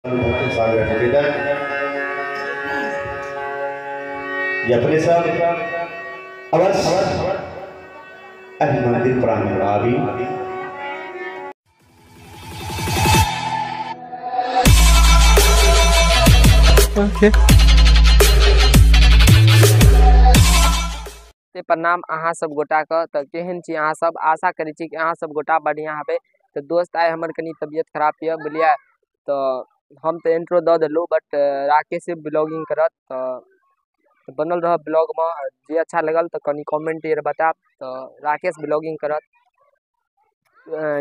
सागर निवेदन ये अपने सब अवश्य मंदिर प्रांगण आबी। Okay. प्रणाम अहाँ सब गोटा के। तो केहन छी अहाँ सब? आशा करै छी कि अहाँ सब गोटा बढ़िया हेबै। तो दोस्त आइ हमर कनी तबियत खराब यऽ बुझलियै, तो हम तो इंट्रो दऽ देलहुँ बट राकेश ब्लॉगिंग करत। तो बनल रह ब्लॉग में, जे अच्छा लगल तो कनी कमेंट आर बतायब। तो राकेश ब्लॉगिंग करत।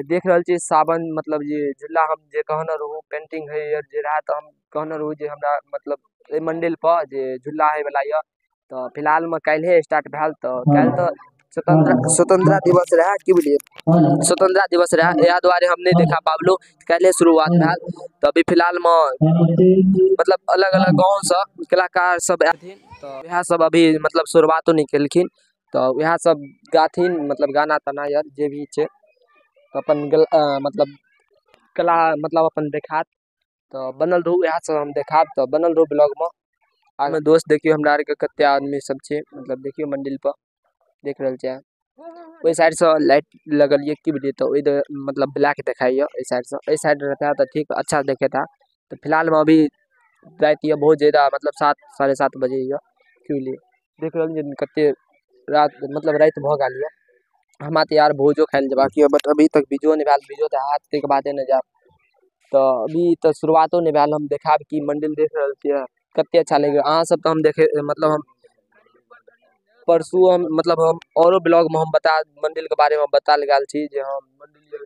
देख रहल छी सावन मतलब जे झूला हम जे कहने रहूँ पेंटिंग होइए जे रहए, तऽ हम कहने रहूँ जे हमरा मतलब एहि मंदिर पर जे झूला होइवला यऽ। तो फिलहाल में काल्हि स्टार्ट भेल। तो काल्हि तो स्वतंत्रता दिवस रहे, की बुझलियै, स्वतंत्रता दिवस रहे, इएह दुआरे हम नहीं देखा पाबलहुँ। काल्हि शुरुआत भेल। तो अभी फिलहाल में मतलब अलग अलग गाँव से कलाकार सब आयल, तो वएह सब अभी मतलब शुरुआतो नहीं केलखिन। तो वएह सब गाथिन मतलब गाना ताना यार जे भी छै, तो अपन मतलब कला मतलब अपन देखात। तो बनल रहू, इएह सब हम देखाब। तो बनल रहू ब्लॉग में। आगे दोस्त देखियो हमरा आरके कते आदमी सब छै, मतलब देखियो मंदिर पर देख रहल छै। ओहि साइड से लाइट लगल ये की बुझलियै, तो ओहि मतलब ब्लैक देखाइए एहि साइड से। एहि साइड रहता तो ठीक अच्छा देखेता। तो फिलहाल में अभी राति ये बहुत ज़्यादा मतलब 7 साढ़े 7 बजे ये की बुझलियै। देख रहल छियै कते रात मतलब राति भऽ गेल ये। हमरा तऽ यार भोजो खाइ लए जेबाक यऽ, बट अभी तक बीजो नहि भेल। बीजो तऽ हैत ताहिके बादे ने जायब। तऽ अभी तऽ शुरुआतो नहि भेल। हम देखायब कि मंदिर देख रहल छियै कते अच्छा लागि अहाँ सब। तऽ हम देखे मतलब हम परसू हम मतलब हम औरो ब्लॉग में हम बता मंदिर के बारे में बता गेल छी जे हम मंदिर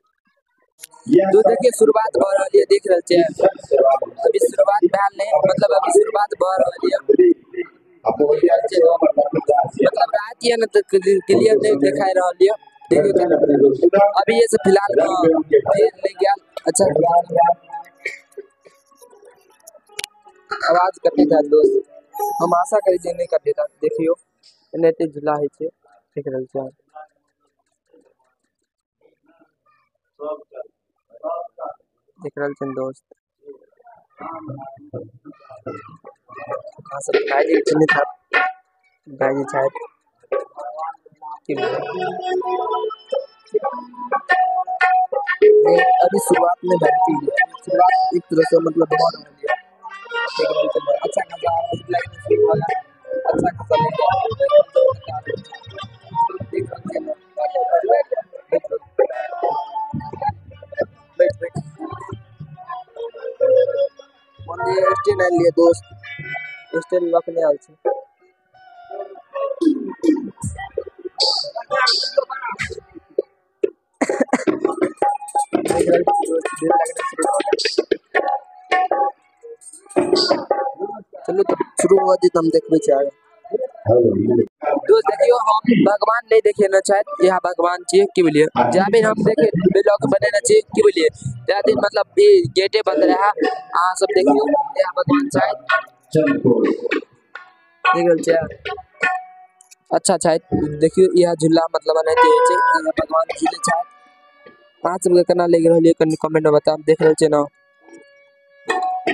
तो देखिए शुरुआत भऽ रहल यऽ। देख रहल छियै अभी शुरुआत भेल नहि, मतलब अभी शुरुआत भऽ रहल यऽ। मतलब रात यऽ ने तऽ क्लियर नहीं देखाई रहल यऽ। देखियौ अभी ये से फिलहाल देर नहीं गेल। अच्छा आवाज कटैत हैत दोस्त, हम आशा करै छी नहि कटैत हैत। देखियौ एनाहिते झूला होइ छै, देख रहल छियै। देख रहल छियनि दोस्त, अहाँ सब भाईजी चिन्हैत हैब, भाईजी छथि। अभी शुरुआत में भेल, शुरुआत एक तरह से मतलब भऽ रहल यऽ। देख रहल छियै अच्छा खासा अच्छा खासा देख रहल छियै। बैठ बैठ मंदिर स्टैंड आयल ये दोस्त, स्टैंड लऽ के नहि आयल छै। चलू तो शुरू हुआ जी, हम देखबै छी आगे। दोस्त देखियो हम भगवान नहीं देखेने छथि, इएह भगवान छियै की बुझलियै। जाबे हम देखे ब्लॉग बनेने छी की बुझलियै, तै दिन मतलब ई गेटे बंद रहे। अहाँ सब देखियो इएह भगवान छथि, देख रहल छियै अच्छा छथि। देखियो इएह झूला मतलब एनाहिते होइ छै, भगवान झूले छथि। अहाँ सबके केना लागि रहल यऽ कनि कमेंट में बतायब। देख रहल छियै ने,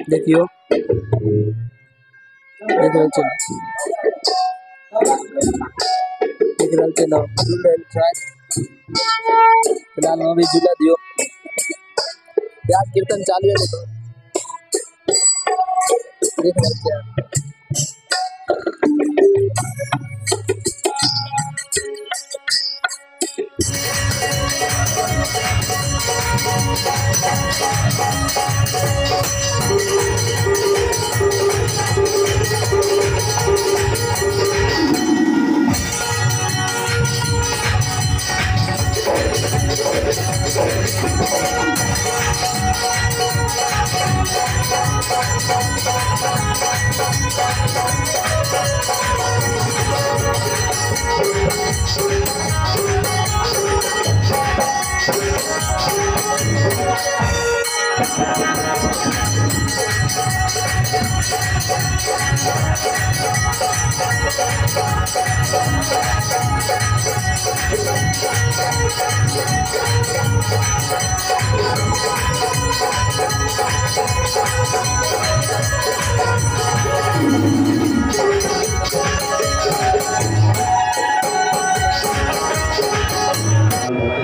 देखियो देख रहल छियै, देख रहल छियै ने, झूल रहल छथि। फिलहाल हम अभी झूला दियौ, व्यास कीर्तन चालू है। देख रहल छियै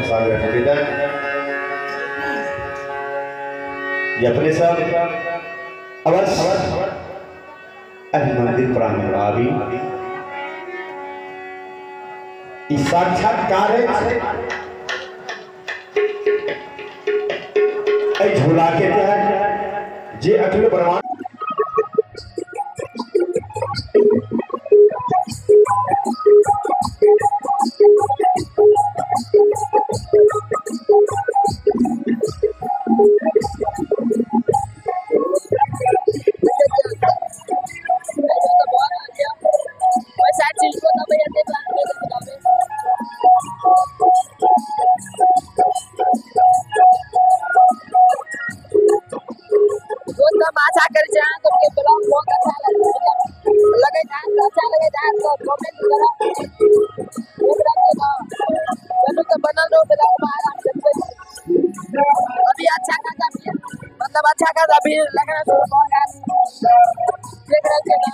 सागर निवेदन ये अपने सब अवश्य एहि मंदिर प्रांगण आबी। ई साक्षात्कार एहि झूला के तहत जे अखिल ब्रह्मांड आशा करे छै अहाँ सबके ब्लॉग बहुत अच्छा लगे छै, अच्छा लगे छै तो कमेंट करब। चलू तो बनल रहो ब्लॉग में, आराम से अभी अच्छा खासा भीड़, मतलब अच्छा खासा भीड़ लगना शुरू भऽ गेल। देख रहल छै ना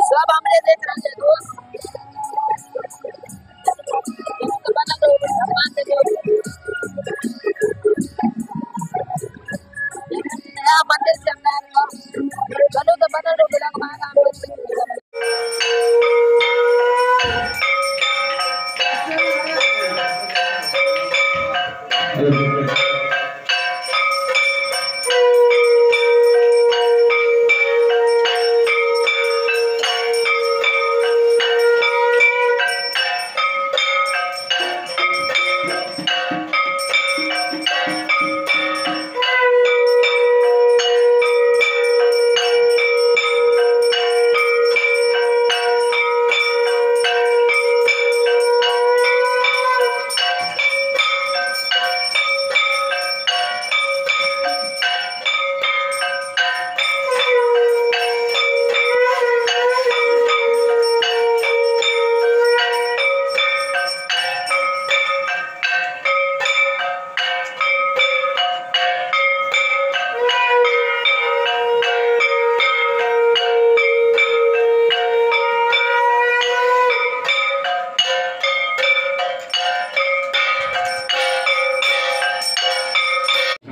सब हमरे देख रहल छै दोस्त। चलू तो बनल रहो भगवान के नया मंदिर से हमरा चलू तो बनल रहो ब्लॉग में, आराम से।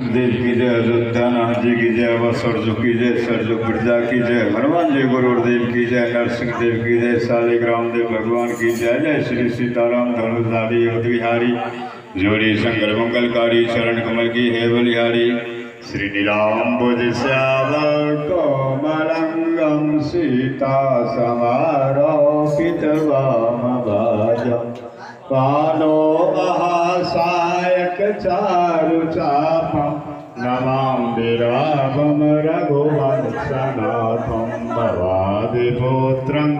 देव की जय, अयोध्यानाथ जी की जय, सरजू की जय, सरजू बिरजा की जय, हनुमान जी गुरुदेव की जय, नरसिंह देव की जय, शालिग्राम देव भगवान की जय, जय श्री सीताराम धनुषधारी बिहारी जोड़ी शंकर मंगलकारी चरण कमल की है बलिहारी। श्री नीलाम्बुज श्यावल कोमलंगम सीता समारोपित वाम भाजम पालो महासायक चारु चापम नमामि विरामं रघुवंशनाथं भवादिपुत्रं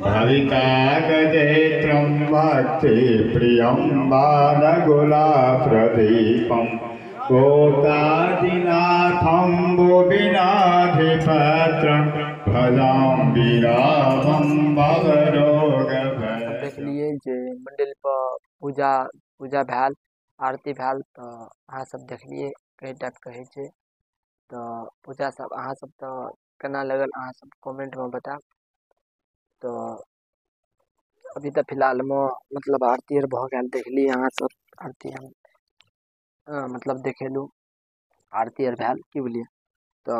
भविता गजेत्रं भक्तिप्रियं बालगुलाप्रदीपं गोतादिनाथं गोविनाधिपत्रं भजां विरामं भवरोगभयं। देखलिए जे मंदिर पर पूजा पूजा भेल, आरती भेल, तो अहाँ सब देखलिए कई टाइपके होइ छै। तो पूजा सब अहाँ सब तो केना लगल अहाँ सब कमेंटमे बतायब। तो अभी तऽ फिलहालमे मतलब आरती आर भऽ गेल, देखलिए अहाँ सब आरती हम मतलब देखेलहुँ, आरती आर भेल की बुझलिए। तो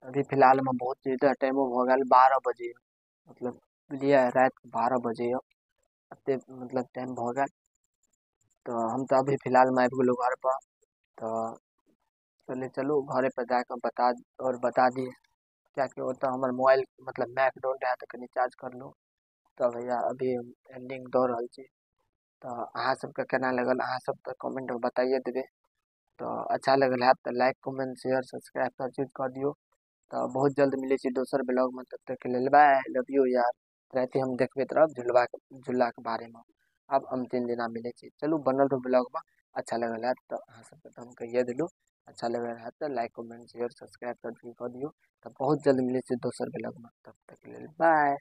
अभी फिलहालमे बहुत ज्यादा टाइमो भऽ गेल, 12 बजे मतलब बुझलिए रातिके 12 बजे एते मतलब टाइम भऽ गेल। तो हम तऽ अभी फिलहालमे आबि गेलहुँ घरपर। तो चले चलू घरे पर जाके बता और बता दिए, कियाकि ओतऽ हमर मोबाइल मतलब माइक डाउन रहै तऽ कनि चार्ज करलहुँ। तऽ भैया अभी हम एंडिंग दऽ रहल छी। तऽ अहाँ सबके केना लगल अहाँ सब तऽ कमेंटमे बताइए देबै। तऽ अच्छा लगल हैत तऽ लाइक कमेंट शेयर सब्सक्राइब सब चीज कऽ दियौ। तऽ बहुत जल्द मिलै छी दोसर ब्लॉगमे, तब तकके लेल बाय, लव यू यार। राति हम देखबैत रहब झूलाके बारेमे। आब अंतिम दिना मिलै छी, चलू बनल रहू ब्लॉगमे। अच्छा लगल हैत तऽ अहाँ सबके तऽ हम कहिए देलहुँ, अच्छा लगल हैत तऽ लाइक कमेंट शेयर सब्सक्राइब सब चीज कऽ दियौ। तऽ बहुत जल्द मिलै छी दोसर ब्लॉगमे, तब तकके लेल बाय।